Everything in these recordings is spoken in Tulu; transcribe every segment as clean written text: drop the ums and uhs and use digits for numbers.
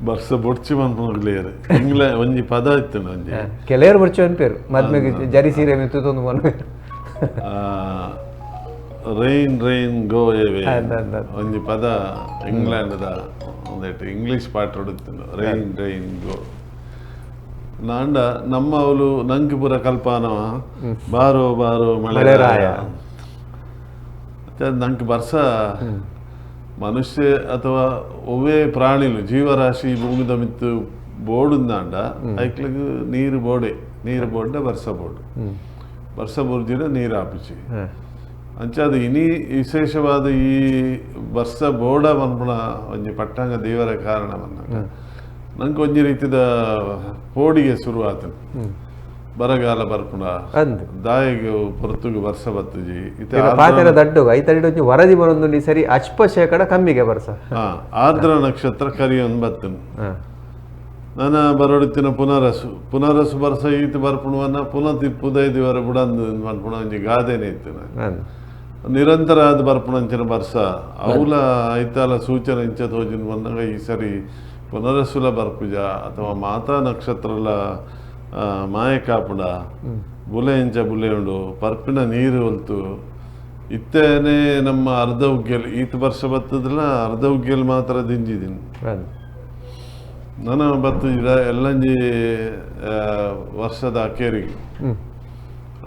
ಬರ್ಸ ಬೊಡ್ಚಿ ಮನ್ಪುನಗ್ಲೇರು ಇಂಗ್ಲ ಒಂಜಿ ಪದ ಇತ್ತು ಒಂಜಿ. ಕೆಲವರು ಬೊಡ್ಚಿ ಅನ್ಪೇರು ಮದ್ಮೆಗೆ ಜರಿ ಸೀರೆ ಮಿತ್ತು ತೊಂದು ಮನ್ಪೇರು. ರೈನ್ ರೈನ್ ಗೋ ಎವೆ. ಅಂದ್ ಅಂದ್ ಅಂದ್. ಒಂಜಿ ಪದ ಇಂಗ್ಲೆಂಡ್ದ ಒಂದೆಟ್ ಇಂಗ್ಲೀಷ್ ಪಾಠ ಇತ್ತು, ರೈನ್ ರೈನ್ ಗೋ. ನಾಂಡ ನಮ್ಮ ಅವಳು ನಂಗೆ ಪೂರ ಕಲ್ಪಾನವ ಬಾರೋ ಬಾರೋ ಮಳೆರಾಯ. ಮಳೆರಾಯ. ಮತ್ತೆ ನಂಗೆ ಬರ್ಸ ಮನುಷ್ಯ ಅಥವಾ ಒವ್ವೇ ಪ್ರಾಣಿಲು ಜೀವರಾಶಿ ಭೂಮಿದ ಮಿತ್ತು ಬೋಡುಂದಾಂಡ ಐಕ್ಲಿಗ್ ನೀರು ಬೋಡೆ, ನೀರು ಬೋಡ್ಡ ಬರ್ಸ ಬೋಡು, ಬರ್ಸ ಬುರ್ಜಿನ ನೀರು ಆಪಿಚಿ. ಅಂಚಾದ ಇನಿ ವಿಶೇಷವಾದ ಈ ಬರ್ಸ ಬೋಡ ಮನ್ಪುಣ ಒಂಜಿ ಪಟ್ಟಾಂಗ ದೇವರ ಕಾರಣ ಮನ್ನ ನಂಗೆ ಒಂಜಿ ರೀತಿದ ಪೋಡಿಗೆ ಶುರು ಆತನು. ಬರಗಾಲ ಬರ್ಪುಣ ಅಂದ್ ದಾಯಿಗ್ ಪೊರ್ತುಗು ಬರ್ಸ ಬತ್ತುಜಿ ಇತ್ತೆ. ಪಾತೆರ ದಡ್ಡು ಐತಡಿ ಒಂಜಿ ವರದಿ ಬರೊಂದು ಸರಿ ಅಚ್ಪ ಶೇಕಡ ಕಮ್ಮಿಗೆ ಬರ್ಸ. ಆರ್ದ್ರ ನಕ್ಷತ್ರ ಕರಿಯೊಂದು ಬತ್ತನು. ನನ ಬರೊಡಿತ್ತಿನ ಪುನರಸು ಪುನರಸು ಬರ್ಸ ಈತ ಬರ್ಪುಣವನ್ನ ಪುನಃ ತಿಪ್ಪುದೈ ದಿವರ ಬುಡಂದು ಮನ್ಪುಣ ಒಂಜಿ ಗಾದೆನೆ ಇತ್ತು. ನಿರಂತರ ಆದ ಬರ್ಪುಣಂಚಿನ ಬರ್ಸ ಅವುಲ ಐತಾಲ ಸೂಚನೆ ಇಂಚ ತೋಜಿನ ಬಂದಾಗ ಈ ಸರಿ ಪುನರಸುಲ ಬರ್ಪುಜ ಅಥವಾ ಮಾತಾ ನಕ್ಷತ್ರಲ ಮಾಯ ಕಾಪುಡ ಬುಲೆ ಇಂಚ ಬುಲೆ ಉಂಡು ಪರ್ಪಿನ ನೀರು ಹೊಲ್ತು ಇತ್ತೇನೆ ನಮ್ಮ ಅರ್ಧ ಉಗ್ಗೆಲ್ ಈತ ವರ್ಷ ಬತ್ತದಲ್ಲ ಅರ್ಧ ಉಗ್ಗೆಲ್ ಮಾತ್ರ ದಿಂಜಿದೀನಿ. ನನ್ನ ಬತ್ತುಜಿಡ ಎಲ್ಲಂಜಿ ವರ್ಷದ ಅಕೇರಿಗೆ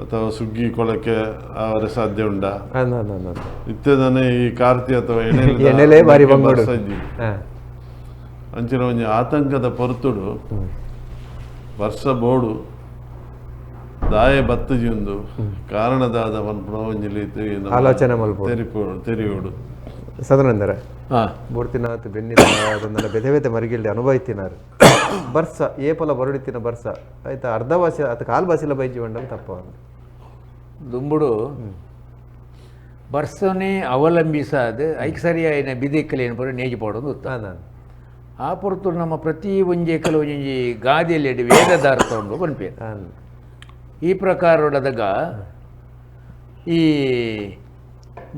ಅಥವಾ ಸುಗ್ಗಿ ಕೊಳಕೆ ಅವರ ಸಾಧ್ಯ ಉಂಡ. ಇತ್ತದಾನೆ ಈ ಕಾರ್ತಿ ಅಥವಾ ಎಣ್ಣೆಲೇ ಬಾರಿ ಬಂಗೋಡು. ಅಂಚಿನ ಒಂಜಿ ಆತಂಕದ ಪೊರ್ತುಡು ವರ್ಷ ಬೋಡು ದಾಯೆ ಬತ್ತುಜಿ ಒಂದು ಕಾರಣದಾದ ಪನ್ಪುನ ಒಂಜಿ ರೀತಿ ನಮ್ಮ ಆಲೋಚನೆ ಮಲ್ಪೊಡು. ತೆರಿಯೋಡು. ಸದನಂದರ ಬೋಡ್ತಿನಾತ್ ಬೆನ್ನಿದ ಬೇತೆ ಬೇತೆ ಮರಿಗಿಲ್ಡೆ ಅನುಭವಿತಿನಾರು ಬರ್ಸ ಏಪಲ ಬರುಡಿತಿನ ಬರ್ಸ ಆಯ್ತಾ ಅರ್ಧ ಭಾಷೆ ಅತ ಕಾಲು ಭಾಷೆಲ ಬೈಜಿ ಬಂಡಲ್ ತಪ್ಪ. ದುಂಬುಡು ಬರ್ಸನೆ ಅವಲಂಬಿಸಾದ ಐಕ್ ಸರಿಯಾಯಿನ ಬಿದಿಕ್ಕಲೇನು ಪೂರ ನೇಜಿ ಪಾಡೊಂದು ಉತ್ತ. ಆ ಪೊರ್ತು ನಮ್ಮ ಪ್ರತಿ ಒಂಜಿ ಎಕಲ ಒಂಜಿ ಗಾದೆಯಲ್ಲಿ ವೇದದಾರ್ಥ ಉಂಡು ಪನ್ಪೇರು. ಈ ಪ್ರಕಾರದಾಗ ಈ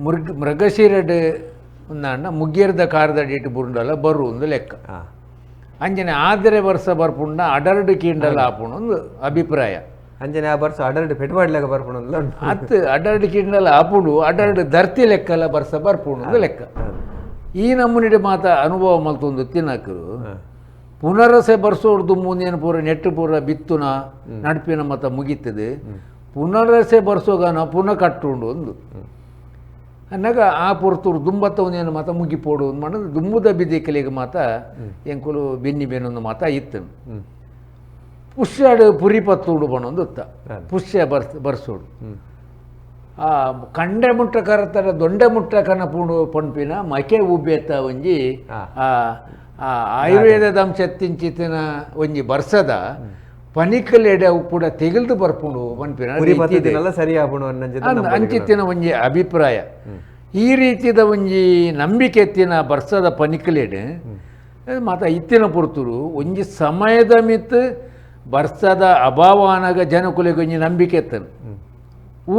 ಮೃಗ ಮೃಗಶಿರಡ್ ಉಂದಾಂಡ ಮುಗ್ಗೇರ್ದ ಕಾರದಡಿಟ್ಟು ಬುರುಂಡಲ ಬರು ಒಂದು ಲೆಕ್ಕ. ಅಂಜನೆ ಆದರೆ ವರ್ಷ ಬರ್ಪುಂಡ ಅಡರ್ಡ್ ಕೀಂಡಲ ಆಪುಂಡು ಒಂದು ಅಭಿಪ್ರಾಯ. ಅಂಜನೆ ಆ ಬರ್ಸ ಅಡರ್ಡ್ ಪೆಟ್ ಮಾಡ್ಲಾಗ ಬರ್ಪುಂಡು. ಅತ್ತು ಅಡರ್ಡ್ ಕಿಂಡಲ ಆಪುಂಡು ಅಡರ್ಡ್ ಧರ್ತಿ ಲೆಕ್ಕಲ ಬರ್ಸ ಬರ್ಪುಂಡು ಒಂದು ಲೆಕ್ಕ. ಈ ನಮ್ಮನಿಡೆ ಮಾತ ಅನುಭವ ಮಲ್ತೊಂದು ತಿನ್ನಕರು ಪುನರಸೆ ಬರ್ಸೋಡ್ದು ಮುಂದೇನು ಪೂರ ನೆಟ್ಟು ಪೂರ ಬಿತ್ತುನ ನಡ್ಪಿನ ಮತ ಮುಗೀತದೆ. ಪುನರಸೆ ಬರ್ಸೋಗಾನ ಪುನಃ ಕಟ್ಟುಂಡು ಒಂದು ಅನ್ನಾಗ ಆ ಪೊರ್ತೂರು ದುಂಬತ್ತ ಒಂದೇನು ಮಾತ ಮುಗಿಪೋಡು ಮಾಡೋದು ದುಂಬುದ ಬಿದ್ದಿಕ್ಕಲಿಗೆ ಮಾತ ಎಂಕುಲು ಬೆನ್ನಿ ಬೆನ್ನೊಂದು ಮಾತ ಇತ್ತು. ಪುಷ್ಯಾಡು ಪುರಿ ಪತ್ತುಡು ಬಣ್ಣೊಂದು ಉತ್ತ ಪುಷ್ಯ ಬರ್ಸೋಡು ಆ ಕಂಡೆ ಮುಟ್ಟ ಕರತರ ದೊಂಡೆ ಮುಟ್ಟ ಕನ ಪೂಂಡು ಪಂಪಿನ ಮಕೆ ಉಬ್ಬೇತ ಒಂಜಿ ಆ ಆಯುರ್ವೇದದ ಅಂಶ ತಿಂಚಿತಿನ ಒಂಜಿ ಬರ್ಸದ ಪನಿಕಲೆಡೆ ಅವು ಕೂಡ ತೆಗೆದು ಬರ್ಪುಂಡು ಪನ್ಪಿನ ಅಂಚಿತ್ತಿನ ಒಂಜಿ ಅಭಿಪ್ರಾಯ. ಈ ರೀತಿದ ಒಂಜಿ ನಂಬಿಕೆ ಎತ್ತಿನ ಬರ್ಸದ ಪನಿಕಲೆಡೆ ಮಾತ ಇತ್ತಿನ ಪೊರ್ತುರು ಒಂಜಿ ಸಮಯದ ಮಿತ್ ಬರ್ಸದ ಅಭಾವ ಅನಾಗ ಜನಕುಲೆಗೆ ಒಂಜಿ ನಂಬಿಕೆ ಎತ್ತನು.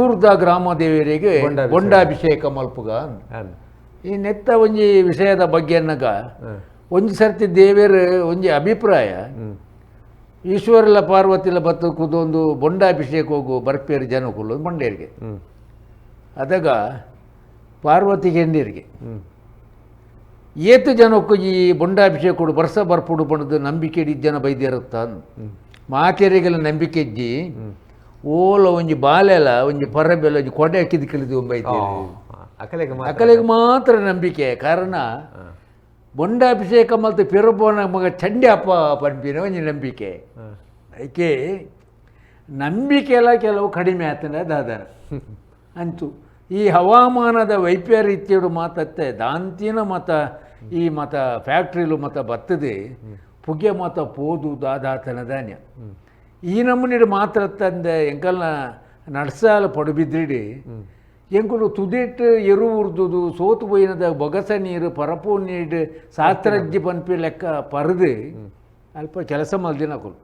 ಊರ್ದ ಗ್ರಾಮ ದೇವರಿಗೆ ಬೊಂಡಾಭಿಷೇಕ ಮಲ್ಪುಗ ಈ ನೆತ್ತ ಒಂಜಿ ವಿಷಯದ ಬಗ್ಗೆ ಅನ್ನಗ ಒಂಜಿ ಸರ್ತಿ ದೇವೇರು ಒಂಜಿ ಅಭಿಪ್ರಾಯ ಈಶ್ವರಲ ಪಾರ್ವತಿಲ ಬತ್ತು ಕುದೊಂದು ಬೊಂಡಾಭಿಷೇಕ ಹೋಗು ಬರ್ಪೇರು ಜನಕುಲು ಬಂಡೇರಿಗೆ. ಅದಾಗ ಪಾರ್ವತಿ ಹೆಂಡಿರಿಗೆ ಏತು ಜನಕ್ಕೂ ಈ ಬೊಂಡಾಭಿಷೇಕ ಬರ್ಸ ಬರ್ಪುಡು ಬಣ್ಣದ ನಂಬಿಕೆ ಜನ ಬೈದಿರುತ್ತ ಮಾತೆರಿಗೆಲ್ಲ ನಂಬಿಕೆ ಇಜ್ಜಿ ಓಲ ಒಂಜಿ ಬಾಲೆಲ ಒಂಜಿ ಪರಬೆಲ ಒಂಜಿ ಕೊಡೆ ಹಾಕಿದ್ ಕಲಿದು ಬೈತೀರಿ ಅಕಲೆಗೆ ಮಾತ್ರ ನಂಬಿಕೆ. ಕಾರಣ ಬೊಂಡಾಭಿಷೇಕ ಮಲ್ತು ಪಿರಬೋನ ಮಗ ಚಂಡಿ ಅಪ್ಪ ಪನ್ಪಿನ ಒಂಜಿ ನಂಬಿಕೆ. ಅದಕ್ಕೆ ನಂಬಿಕೆ ಎಲ್ಲ ಕೆಲವು ಕಡಿಮೆ ಆತನ ದಾದನ ಅಂತೂ ಈ ಹವಾಮಾನದ ವೈಪರೀತ್ಯಡು ಮಾತತ್ತೆ ದಾಂತಿನ ಮತ ಈ ಮತ ಫ್ಯಾಕ್ಟ್ರಿಲು ಮತ ಬತ್ತದೆ ಪುಗೆ ಮತ ಪೋದು ದಾದಾತನ ಧಾನ್ಯ ಈ ನಮ್ಮನಿಡು ಮಾತ್ರ ತಂದೆ ಎಂಕಲ್ನ ನಡ್ಸಾಲ ಪಡುಬಿದ್ರಿಡಿ ಎಂಕುಲು ತುದಿಟ್ಟು ಎರು ಉರ್ದುದು ಸೋತು ಪೋಯಿನದ ಬೊಗಸ ನೀರು ಪರಪು ನೀರು ಸಾತ್ರಜ್ಜಿ ಪನ್ಪಿ ಲೆಕ್ಕ ಪರದು ಅಲ್ಪ ಕೆಲಸ ಮಲ್ದಿನಕುಲು.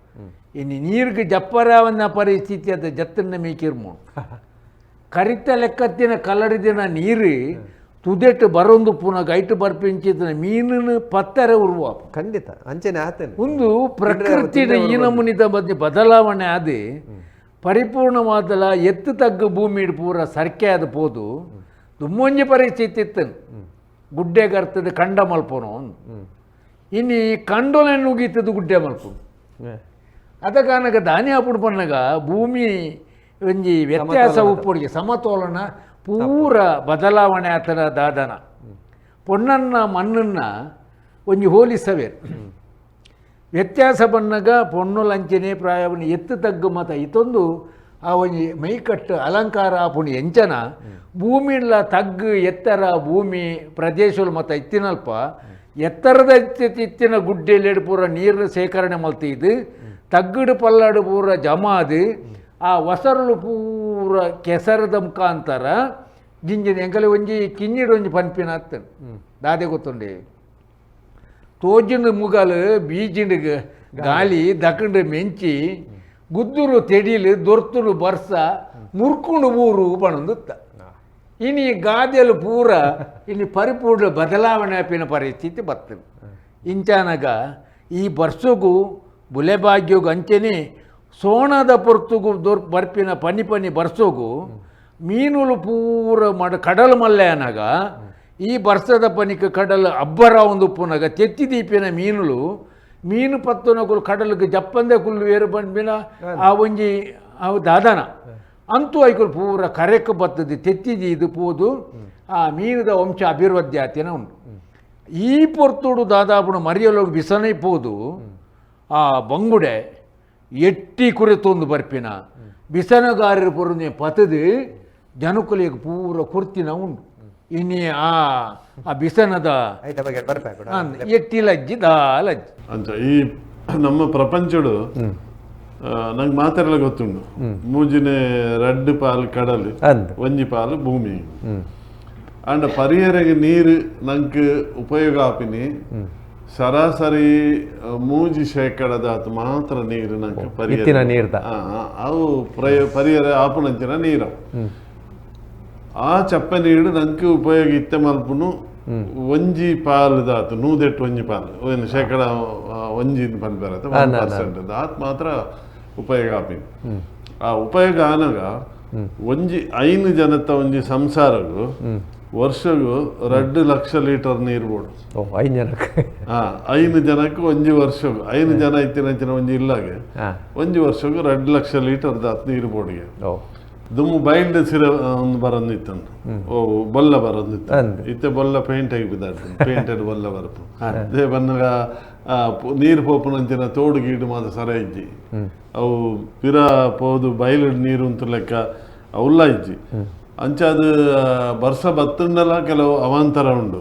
ಇನ್ನು ನೀರಿಗೆ ಜಪ್ಪರಾವನ್ನ ಪರಿಸ್ಥಿತಿ ಅದ ಜತ್ತನ್ನ ಮೀಕಿರ್ಮು ಕರಿತ ಲೆಕ್ಕತ್ತಿನ ಕಲ್ಲಡಿದಿನ ನೀರು ತುದೆಟ್ ಬರೊಂದು ಪುನಗ ಐಟ್ ಬರ್ಪಿಂಚಿತ್ತಿನ ಮೀನನ್ನು ಪತ್ತರೆ ಉರುವ ಖಂಡಿತ ಅಂಚೆನೆ ಆತೇನೆ ಒಂದು ಪ್ರಕೃತಿಯ ಈ ನಮೂನಿದ ಮಧ್ಯೆ ಬದಲಾವಣೆ ಆದ ಪರಿಪೂರ್ಣವಾದಲ ಎತ್ತು ತಗ್ಗು ಭೂಮಿ ಪೂರ ಸರ್ಕೆ ಆದ ಪೋದು ದುಮ್ಮೊಂಜಿ ಪರಿಸ್ಥಿತಿ ಇತ್ತು ಗುಡ್ಡೆ ಗರ್ತದ ಕಂಡ ಮಲ್ಪೋನು ಇನ್ನು ಕಂಡೊಲೆ ನುಗೀತದ ಗುಡ್ಡೆ ಮಲ್ಪು ಅದಕ್ಕಾನಗ ದಾನಿ ಆಪುಡು ಪನ್ನಗ ಭೂಮಿ ಒಂಜಿ ವ್ಯತ್ಯಾಸ ಉಪ್ಪುಡಿಗೆ ಸಮತೋಲನ ಪೂರ ಬದಲಾವಣೆ ಆತನ ದಾದನ ಪೊಣ್ಣನ್ನ ಮಣ್ಣನ್ನ ಒಂಜಿ ಹೋಲಿಸವೇರು ವ್ಯತ್ಯಾಸ ಬನ್ನಗ ಪೊಣ್ಣು ಲಂಚನೆ ಪ್ರಾಯವನ್ನು ಎತ್ತು ತಗ್ಗು ಮತ ಇತ್ತೊಂದು ಆ ಒಂಜಿ ಮೈಕಟ್ಟು ಅಲಂಕಾರ ಆಪುಣಿ ಎಂಚನ ಭೂಮಿಲ ತಗ್ಗು ಎತ್ತರ ಭೂಮಿ ಪ್ರದೇಶలు ಮತ ಇತ್ತಿನಲ್ಪ ಎತ್ತರದ ಇತ್ತಿನ ಗುಡ್ಡೆಲೆಡು ಪೂರ ನೀರು ಸೇಕರಣೆ ಮಲ್ತಿದ್ದು ತಗ್ಗುಡು ಪಲ್ಲಾಡು ಪೂರ ಜಮಾದು ಆ ಒಸರುಲು ಪೂರ ಕೆಸರದ ಮುಖಾಂತರ ಜಿಂಜಿನ ಎಂಕಲೆ ಒಂಜಿ ಕಿನ್ನಿಡು ಒಂಜಿ ಪನ್ಪಿನ ಅತ್ತನ್ ದಾದೆ ಗೊತ್ತುಂಡೆ ತೋಜಿನ ಮುಗಲು ಬೀಜಿಂಡು ಗಾಳಿ ದಕ್ಕಂಡು ಮೆಂಚಿ ಗುದ್ದುರು ತೆಡಿಲು ದೊರ್ತುರು ಬರ್ಸ ಮುರ್ಕುಂಡು ಊರು ಪಣೊಂದುತ್ತ ಇನಿ ಗಾದೆಲು ಪೂರ ಇನಿ ಪರಿಪೂರ್ಣ ಬದಲಾವಣೆ ಆಪಿನ ಪರಿಸ್ಥಿತಿ ಬರ್ತದೆ. ಇಂಚಾನಗ ಈ ಬರ್ಸೊಗು ಬುಲೆಭಾಗ್ಯಗು ಅಂಚೆನೆ ಸೋಣದ ಪೊರ್ತುಗು ದೊರ್ ಬರ್ಪಿನ ಪನಿ ಪನಿ ಬರ್ಸೋಗು ಮೀನುಲು ಪೂರ ಮಡ ಕಡಲು ಮಲ್ಲೆ ಅನಗ ಈ ಬರ್ಸದ ಪನಿಕ ಕಡಲು ಅಬ್ಬರ ಒಂದು ಉಪ್ಪುನಗ ತೆತ್ತಿ ದೀಪಿನ ಮೀನುಲು ಮೀನು ಪತ್ತುನಕುಲು ಕಡಲಿಗೆ ಜಪ್ಪಂದೆ ಕುಲ್ಲು వేరు ಪನ್ಪಿನ ಆ ಒಂಜಿ ಅವು ದಾದನ ಅಂತೂ ಐಕುಲು ಪೂರ ಕರೆಕ್ ಬತ್ತದು ತೆತ್ತಿ ದೀದು ಪೋದು ಆ ಮೀನುದ ವಂಶ ಅಭಿವೃದ್ಧಿ ಆತಿನ ಉಂಟು. ಈ ಪೊರ್ತುಡು ದಾದಾಪುಣ ಮರಿಯಲೋಗಿ ಬಿಸನೆ ಪೋದು ಆ ಬಂಗುಡೆ ಎಟ್ಟಿ ಕುರಿತೊಂದು ಬರ್ಪಿನ ಬಿಸನಗಾರರು ಪೊರುನೆ ಪತದು ಜನಕುಲಿಗೆ ಪೂರ ಕುರ್ತಿನ ಉಂಟು. ಇನಿ ಆ ಆ ಬಿಸನದ ಎಟ್ಟಿ ಲಜ್ಜಿ ದಾಲಜ್ಜಿ ಅಂಚ ಈ ನಮ್ಮ ಪ್ರಪಂಚಡು ನಂಗೆ ಮಾತಾಡಲ ಗೊತ್ತುಂಡು ಮೂಜಿನೆ ರಡ್ಡು ಪಾಲು ಕಡಲು ಒಂಜಿ ಪಾಲು ಭೂಮಿ ಅಂಡ ಪರಿಯರೆಗೆ ನೀರು ನಂಗೆ ಉಪಯೋಗ ಆಪಿನಿ ಸರಾಸರಿ 3% ಮಾತ್ರ ನೀರು ನಂಗೆ ಪರಿಯರ ನೀರ್ದ ಅವು ಪರಿಯರ ಆಪುನಂಚಿನ ನೀರು ಆ ಚಪ್ಪೆ ನೀರು ನಂಗೆ ಉಪಯೋಗ ಇತ್ತೆ ಮಲ್ಪುನು ಒಂಜಿ ಪಾಲು ದಾತು ನೂದೆಟ್ಟು ಒಂಜಿ ಪಾಲು ಒಂದು ಶೇಕಡ ಒಂಜಿ ಪನ್ಪೆರತ್ತೆ 1% ದಾತ್ ಮಾತ್ರ ಉಪಯೋಗ ಆಪಿನಿ. ಆ ಉಪಯೋಗ ಆನಗ ಒಂಜಿ 5 ಜನತ ಒಂಜಿ ಸಂಸಾರಗು ವರ್ಷಗು 2 ಲಕ್ಷ ಲೀಟರ್ ನೀರು ಬೋಡು. 5 ಜನಕ್ಕೆ 5 ಜನಕ್ಕೆ ಒಂಜಿ ವರ್ಷಗು 5 ಜನ ಇತ್ತಿನ ಒಂಜಿ ಇಲ್ಲಾಗೆ ಒಂಜಿ ವರ್ಷಗು 2 ಲಕ್ಷ ಲೀಟರ್ ದಾತ್ ನೀರು ಬೋಡಿಗೆ. ದುಮ್ಮು ಬೈಲ್ಡ್ ಸಿರ ಒಂದು ಬರಂದಿತ್ತಂದು ಓ ಬೊಲ್ಲ ಬರಂದಿತ್ತು ಇತ್ತೆ ಬೊಲ್ಲ ಪೇಂಟ್ ಆಗಿ ಬಿದ್ದಾಡ್ತು ಪೇಂಟೆಡ್ ಬೊಲ್ಲ ಬರಪು ಅದೇ ಬನ್ನಗ ನೀರು ಪೋಪುನಂಚಿನ ತೋಡು ಗೀಡು ಮಾತ್ರ ಸರ ಇಜ್ಜಿ ಅವು ಪಿರ ಪೋದು ಬೈಲ್ಡ್ ನೀರು ಅಂತ ಲೆಕ್ಕ ಅವಲ್ಲ ಇಜ್ಜಿ. ಅಂಚಾದ ಬರ್ಸ ಬತ್ತಂಡಲ ಕೆಲವು ಅವಾಂತರ ಉಂಡು.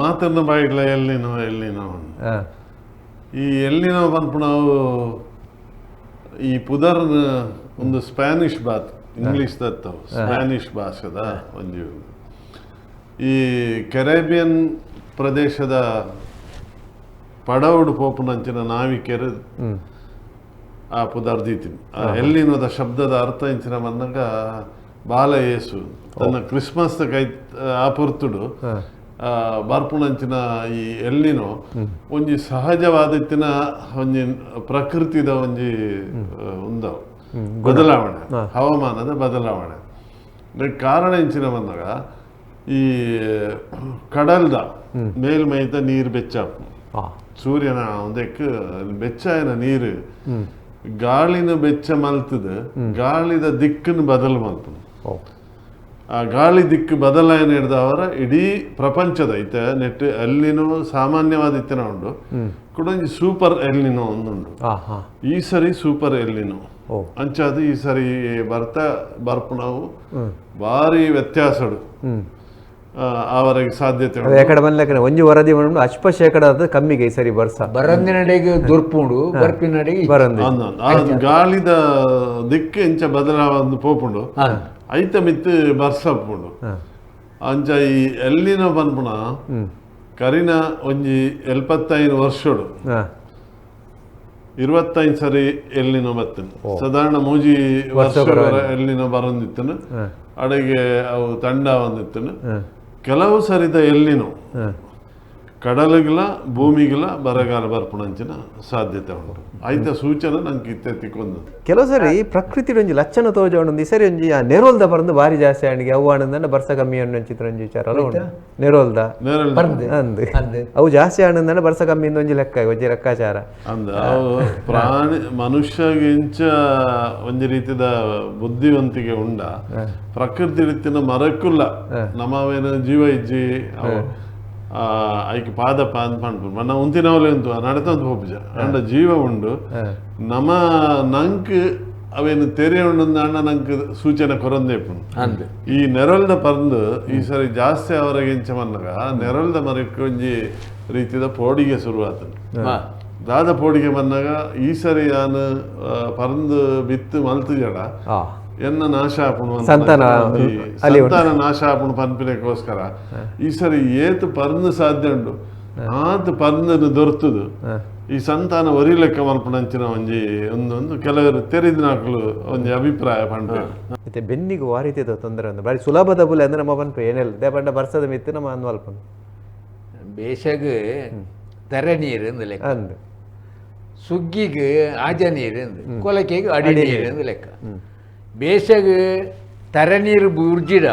ಮಾತನ್ನ ಬಾಯಿಡ್ಲ ಎಲ್ಲಿನೋ ಎಲ್ಲಿನೋ ಈ ಎಲ್ಲಿನೋ ಪನ್ಪುನವು ಈ ಪುದರ್ನ ಒಂದು ಸ್ಪ್ಯಾನಿಷ್ ಬಾತ್ ಇಂಗ್ಲೀಷ್ ದತ್ತವು ಸ್ಪ್ಯಾನಿಷ್ ಭಾಷೆದ ಒಂಜಿ ಈ ಕೆರೇಬಿಯನ್ ಪ್ರದೇಶದ ಪಡವಡು ಪೋಪುನಂಚಿನ ನಾವಿಕೆರು ಆ ಪುದರ್ ದೀತೀನಿ. ಎಲ್ಲಿನೋದ ಶಬ್ದದ ಅರ್ಥ ಇಂಚಿನ ಬಂದಾಗ ಬಾಲ ಯೇಸು ತನ್ನ ಕ್ರಿಸ್ಮಸ್ ಕೈ ಆ ಪೊರ್ತುಡು ಬರ್ಪುನಂಚಿನ ಈ ಎಲ್ಲಿನೋ ಒಂಜಿ ಸಹಜವಾದತ್ತಿನ ಒಂಜಿ ಪ್ರಕೃತಿದ ಒಂಜಿ ಒಂದು ಬದಲಾವಣೆ ಹವಾಮಾನದ ಬದಲಾವಣೆ ಕಾರಣ ಇಂಚಿನ ಬಂದಾಗ ಈ ಕಡಲ್ದ ಮೇಲ್ಮೈತ ನೀರು ಬೆಚ್ಚ ಸೂರ್ಯನ ಒಂದಕ್ಕೆ ಬೆಚ್ಚಾಯನ ನೀರು ಗಾಳಿನ ಬೆಚ್ಚ ಮಲ್ತದ ಗಾಳಿದ ದಿಕ್ಕನ್ನು ಬದಲು ಮಲ್ತದ. ಆ ಗಾಳಿ ದಿಕ್ಕು ಬದಲಾವಣೆ ಹಿಡ್ದವರ ಇಡೀ ಪ್ರಪಂಚದ ಐತೆ ನೆಟ್ ಎಲ್ಲಿನೋ ಸಾಮಾನ್ಯವಾದ ಇತ್ತನ ಉಂಡು ಕೂಡ ಒಂಜಿ ಸೂಪರ್ ಎಲ್ಲಿನೋ ಒಂದುಂಡು. ಈ ಸರಿ ಸೂಪರ್ ಎಲ್ಲಿನೋ ಅಂಚಾದ ಈ ಸರಿ ಬರ್ತಾ ಬರ್ಪುನವು ಭಾರಿ ವ್ಯತ್ಯಾಸಡು ಆವರೆಗೆ ಸಾಧ್ಯತೆ ಉಂಟು. ಒಂಜಿ ವರದಿ ಅಲ್ಪ ಶೇಕಡ ಕಮ್ಮಿಗೆ ಈ ಸರಿ ಬರ್ಸ ಬರಂದಿನಡೆಗೆ ದುರ್ಪುಂಡು ಬರ್ಪಿನಡೆಗೆ ಗಾಳಿದ ದಿಕ್ಕು ಇಂಚ ಬದಲಾವಣೆ ಪೋಪುಂಡು ಐತ ಮಿತ್ತು ಬರ್ಸಪ್ಪುಂಡು. ಅಂಚ ಈ ಎಲ್ಲಿನ ಪನ್ಪುನ ಕರಿನ ಒಂಜಿ 75 ವರ್ಷಡು 25 ಸರಿ ಎಲ್ಲಿನ ಬತ್ತನು ಸಾಧಾರಣ ಮೂಜಿ ವರ್ಷ ಎಲ್ಲಿನ ಬರಂದಿತ್ತನು ಅಡೆಗೆ ಅವು ತಂಡ ಬಂದಿತ್ತನು. ಕೆಲವು ಸರಿದ ಎಲ್ಲಿನೋ ಕಡಲುಗಳ ಭೂಮಿಗಳ ಬರಗಾಲ ಬರ್ಪುಣಂಚಿನ ಸಾಧ್ಯತೆ ಉಂಟು. ಐತ ಸೂಚನೆ ನಂಗೆ ಇತ್ತೆ ತಿಕ್ಕೊಂದು. ಕೆಲವು ಸರಿ ಪ್ರಕೃತಿ ಒಂಜಿ ಲಕ್ಷಣ ತೋಜೋಣ ಈ ಸರಿ ಒಂಜಿ ಆ ನೆರೋಲ್ದ ಪರಂದು ಬಾರಿ ಜಾಸ್ತಿ ಆಂಡಿಗೆ ಅವು ಆನಂದನ ಬರ್ಸ ಕಮ್ಮಿ ಅಣ್ಣು ಚಿತ್ರ ಒಂಜಿ ವಿಚಾರ ಅಲ್ಲ ಉಂಡು. ನೆರೋಲ್ದ ನೇರಳೆ ಅಂದ್ ಅವು ಜಾಸ್ತಿ ಆನಂದನ ಬರ್ಸ ಕಮ್ಮಿ ಒಂಜಿ ಲೆಕ್ಕ ಒಂಜಿ ಲೆಕ್ಕಾಚಾರ. ಅಂದ ಅವು ಪ್ರಾಣಿ ಮನುಷ್ಯಗೆ ಇಂಚ ಒಂಜಿ ರೀತಿದ ಬುದ್ಧಿವಂತಿಕೆ ಉಂಡ ಪ್ರಕೃತಿ ರೀತಿನ ಮರಕ್ಕುಲ್ಲ ನಮ್ಮವೇನ ಜೀವ ಇಜ್ಜಿ ಅವು ಐಕ್ ಪಾದ ಪಾನ್ ಪನ್ಪುಂಡು ಮನ್ನ ಉಂತಿನವಲೆ ಉಂತು ನಡತಂತ ಪೋಪುಜ ಅಂಡ ಜೀವ ಉಂಡು ನಮ ನಂಕ್ ಅವೇನು ತೆರೆ ಉಂಡು ಅಣ್ಣ ನಂಕ್ ಸೂಚನೆ ಕೊರಂದೇಪುಂಡು. ಈ ನೆರಳ್ದ ಪರಂದು ಈ ಸರಿ ಜಾಸ್ತಿ ಅವರಿಗೆ ಇಂಚ ಮನ್ನಗ ನೆರಳ್ದ ಮರಕ್ಕೆ ಒಂಜಿ ರೀತಿದ ಪೋಡಿಗೆ ಶುರುವಾತನು. ದಾದ ಪೋಡಿಗೆ ಬಂದಾಗ ಈ ಸರಿ ನಾನು ಪರಂದು ಬಿತ್ತು ಮಲ್ತು ಜಡ ಎನ್ನ ನಾಶ ಆಪುಣು ಸಂತಾನ ಸಂತಾನ ನಾಶ ಆಪುಣು ಪನ್ಪಿನಕ್ಕೋಸ್ಕರ ಈ ಸರಿ ಏತು ಪರಂದು ಸಾಧ್ಯ ಉಂಡು ಆತು ಪರಂದನ್ನು ದೊರ್ತುದು ಈ ಸಂತಾನ ಒರಿ ಲೆಕ್ಕ ಮಲ್ಪುಣಂಚಿನ ಒಂಜಿ ಒಂದೊಂದು ಕೆಲವರು ತೆರಿದಿನಾಕಲು ಒಂಜಿ ಅಭಿಪ್ರಾಯ ಪಂಡ. ಮತ್ತೆ ಬೆನ್ನಿಗೆ ವಾ ರೀತಿದ ತೊಂದರೆ ಒಂದು ಬಾರಿ ಸುಲಭದ ಬುಲೆ ಅಂದ್ರೆ ನಮ್ಮ ಪನ್ಪೆ ಏನೆಲ್ಲ they ಪಂಡ ಬರ್ಸದ ಮಿತ್ತು ನಮ್ಮ ಅನ್ವಲ್ಪನು ಬೇಷಗ್ ತೆರೆ ನೀರು ಅಂದ್ ಲೆಕ್ಕ, ಅಂದ್ ಸುಗ್ಗಿಗೆ ಆಜ ನೀರು ಅಂದ್, ಕೊಲಕೆಗೆ ಅಡಿ ನೀರು ಅಂದ್ ಲೆಕ್ಕ. ಬೇಷಗ್ ತರೆ ನೀರು ಬುರ್ಜಿಡ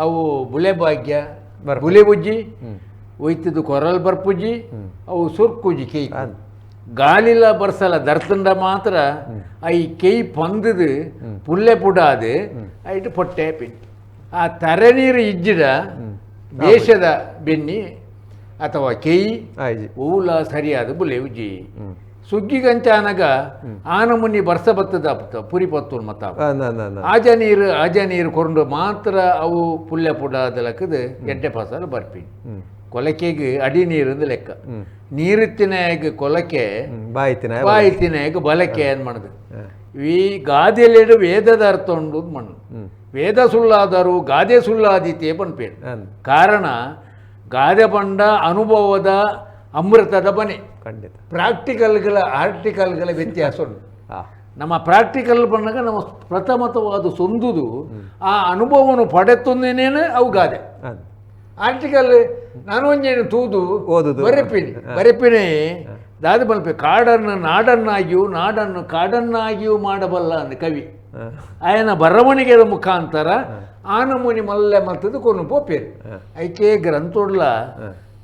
ಅವು ಬುಲೆ ಭಾಗ್ಯ ಬುಲೆ ಬುಜ್ಜಿ ಒಯ್ತದ್ದು ಕೊರಲ್ ಬರ್ಪುಜ್ಜಿ ಅವು ಸುರ್ಕುಜ್ಜಿ ಕೇಯ್. ಗಾಲಿಲ ಬರ್ಸಲ ದರ್ತಂಡ ಮಾತ್ರ I ಕೇಯ್ ಪಂದದು ಪುಲ್ಲೆ ಪುಡಾದು ಐಟ್ ಪೊಟ್ಟೆ ಪಿನ್. ಆ ತರೆ ನೀರು ಇಜ್ಜಿಡ ದೇಶದ ಬೆನ್ನಿ ಅಥವಾ ಕೇಯಿ ಓಲ ಸರಿಯಾದ ಬುಲೆ ಉಜ್ಜಿ. ಸುಗ್ಗಿಗಂಚಾನಗ ಆನಮುನಿ ಬರ್ಸ ಬತ್ತದ ಪುರಿ ಪತ್ತೂರು ಮತ್ತ ಆಜ ನೀರು ಆಜ ನೀರು ಕೊಂಡು ಮಾತ್ರ ಅವು ಪುಲ್ಲೆ ಪುಡಾದ ಲೆಕ್ಕದ ಎಡ್ಡೆ ಫಸಲು ಬರ್ಪಿ. ಕೊಲಕೆಗೆ ಅಡಿ ನೀರು ಲೆಕ್ಕ, ನೀರುತ್ತಿನಾಗ ಕೊಲಕೆ ಬಾಯಿತಿನಾಗ ಬಲಕೆ ಅನ್ ಮಾಡದು. ಈ ಗಾದೆಲೆಡು ವೇದದ ಅರ್ಥ ಉಂಡು ಮಣ್ಣು ವೇದ ಸುಳ್ಳಾದರು ಗಾದೆ ಸುಳ್ಳಾದೀತೆ ಪನ್ಪೇರು. ಕಾರಣ ಗಾದೆ ಪಂಡ ಅನುಭವದ ಅಮೃತದ ಬನೆ. ಖಂಡಿತ ಪ್ರಾಕ್ಟಿಕಲ್ಗಳ ಆರ್ಟಿಕಲ್ಗಳ ವ್ಯತ್ಯಾಸ ಉಂಟು. ನಮ್ಮ ಪ್ರಾಕ್ಟಿಕಲ್ ಬಂದಾಗ ನಮ್ಮ ಪ್ರಥಮತವಾದ ಸೊಂದುದು ಆ ಅನುಭವವನ್ನು ಪಡೆತೊಂದೇನೇನು ಅವು ಗಾದೆ. ಆರ್ಟಿಕಲ್ ನಾನು ಒಂಜೇನು ತೂದು ಓದುದು ಬರೆಪಿನಿ ಬರೆಪಿನಿ ದಾದ ಬಲ್ಪೆ ಕಾಡನ್ನು ನಾಡನ್ನಾಗಿಯೂ ನಾಡನ್ನು ಕಾಡನ್ನಾಗಿಯೂ ಮಾಡಬಲ್ಲ ಅಂದ ಕವಿ. ಆಯನ ಬರವಣಿಗೆಯ ಮುಖಾಂತರ ಆನಮುನಿ ಮಲ್ಲೆ ಮಲ್ತದ್ದು ಕೊನು ಪೋಪೇರು. ಐಕೆ ಗ್ರಂಥೊಡ್ಲ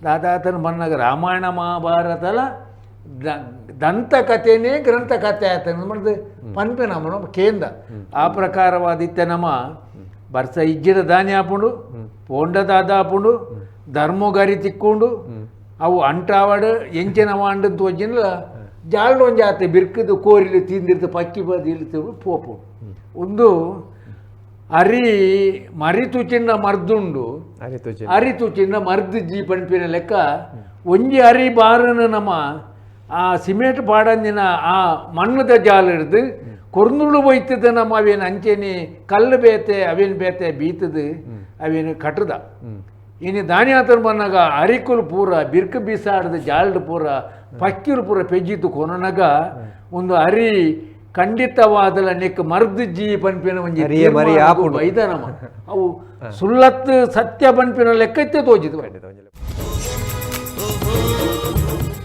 ದಾದಾತನ ಬನ್ನಾಗ ರಾಮಾಯಣ ಮಹಾಭಾರತಲ ದಂತಕಥೆನೇ ಗ್ರಂಥಕಥೆ ಆತನ ಮಾಡಿದ ಪನ್ಪೆ ನಮ್ಮನು ಕೇಂದ್ರ. ಆ ಪ್ರಕಾರವಾದಿತ್ತೆ ನಮ್ಮ ಬರ್ಸ ಇಜ್ಜಿಡ ದಾನಿ ಆಪುಂಡು ಪೋಂಡ ದಾದ ಆಪುಂಡು ಧರ್ಮಗರಿ ತಿಕ್ಕೊಂಡು ಅವು ಅಂಟಾವಡು ಎಂಚಿನ ವಾಂಡು ತೋಜಿನ ಜಾಲ್ಡೊಂಜಿ ಆತ ಬಿರ್ಕದು ಕೋರಿಲು ತಿಂದಿರ್ತು ಪಕ್ಕಿ ಬದಿ ಇಲ್ತು ಪೋಪು. ಒಂದು ಅರಿ ಮರಿ ತುಚಿಂಡ ಮರ್ದುಂಡು ಅರಿ ತುಚಿಂಡ ಮರ್ದು ಜಿ ಪನ್ಪಿನ ಲೆಕ್ಕ ಒಂಜಿ ಅರಿ ಬಾರನ ನಮ್ಮ ಆ ಸಿಮೆಂಟ್ ಪಾಡಂದಿನ ಆ ಮಣ್ಣದ ಜಾಲ ಹಿಡ್ದು ಕೊರ್ನುಳು ಬೈತದ ನಮ್ಮ ಅವೇನು ಅಂಚೆನಿ ಕಲ್ಲು ಬೇತೆ ಅವೇನು ಬೇತೆ ಬೀತದು ಅವೇನು ಕಟ್ಟದ. ಇನ್ನು ದಾನಿ ಆತನ ಬಂದಾಗ ಅರಿಕುಲು ಪೂರ ಬಿರ್ಕು ಬೀಸಾಡ್ದ ಜಾಲ್ಡ್ ಪೂರ ಪಕ್ಕಿಲು ಪೂರ ಪೆಜ್ಜಿತ್ತು ಕೊನನಾಗ ಒಂದು ಅರಿ ಖಂಡಿತವಾದಲ ನೆಕ್ ಮರ್ದು ಜಿ ಪನ್ಪಿನ ಒಂಜಿ ಬೈದ ನಮ್ಮ ಅವು ಸುಳ್ಳತ್ತು ಸತ್ಯ ಪನ್ಪಿನ ಲೆಕ್ಕತ್ತೆ ತೋಜಿತು.